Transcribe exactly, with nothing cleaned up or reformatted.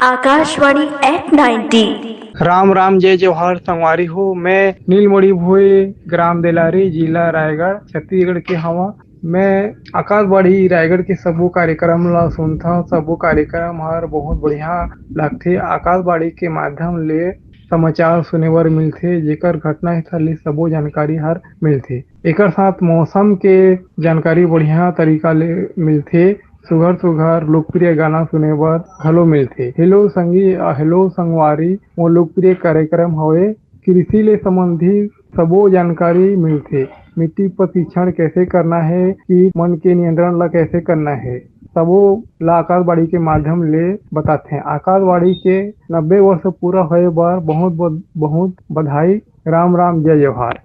Akashvani eight ninety. राम राम, जय जोहार संगवारी हो। मैं नीलमणि भोई, ग्राम देलारी, जिला रायगढ़, छत्तीसगढ़ के हवा। मैं आकाशवाणी रायगढ़ के सबो कार्यक्रम ला सुनथव। सबो कार्यक्रम हर बहुत बढ़िया लगथे। आकाशवाणी के माध्यम ले समाचार सुने बर मिलथे, जेकर घटना स्थल ले सबो जानकारी हर मिलथे। एकर साथ मौसम के जानकारी बढ़िया तरीका ले मिलथे। सुघर सुघर लोकप्रिय गाना सुने बर घलो मिलथे। हेलो संगी, अ, हेलो संगवारी, मोर लोकप्रिय कार्यक्रम हवे। कृषि ले संबंधित सबो जानकारी मिलथे। मिट्टी परीक्षण कैसे करना है, कीट मन के नियंत्रण ला कैसे करना है, सबो ला आकाशवाणी के माध्यम ले बताथे। आकाशवाणी के नब्बे वर्ष पूरा होए बर बहुत, बहुत, बहुत बधाई। राम राम, जय जोहार।